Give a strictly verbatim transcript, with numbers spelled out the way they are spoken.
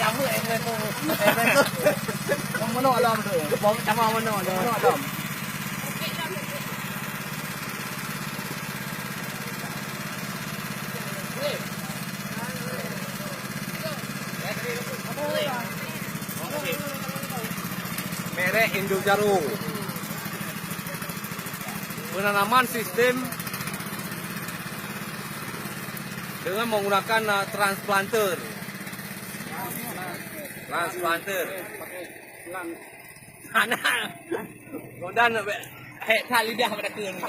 Nama eh, eh, eh, eh, eh. Nama alam tu? Bom sama mana tu? Nama alam? Merek Indo Jaro. Penanaman sistem dengan menggunakan, uh, transplanter. Transplanter. Hana. Godan nak bek. Hek, that lidah pada keu ni.